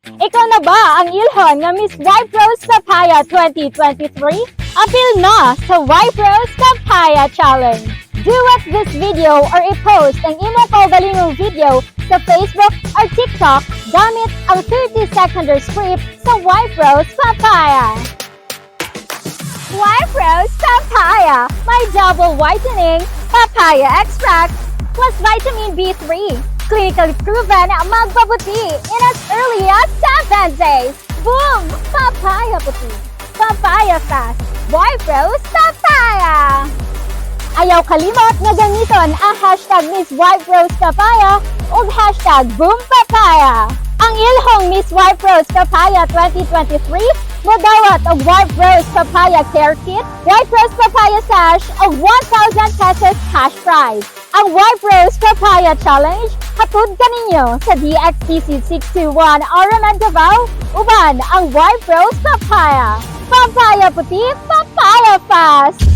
Ikaw na ba ang ilhon nga Miss White Rose Papaya 2023? Apil na sa White Rose Papaya Challenge! Duet this video or i-post ang imong kaugalingong video sa Facebook or TikTok gamit ang 30-second script sa White Rose Papaya. White Rose Papaya! May double whitening, papaya extract, plus vitamin B3. Clinically proven magpaputi in as early as 7 days. Boom! Papaya puti. Papaya fast. White Rose Papaya! Ayaw kalimot nga gamiton ang #MissWhiteRosePapaya ug #BoomPapaya. Ang ilhong Miss White Rose Papaya 2023 modawat og White Rose Papaya Care Kit, White Rose Papaya Sash ug ₱1,000 cash prize. Ang White Rose Papaya Challenge hatod kaninyo sa DXTC 621 RMN Davao uban ang White Rose Papaya. Papaya puti, papaya fast!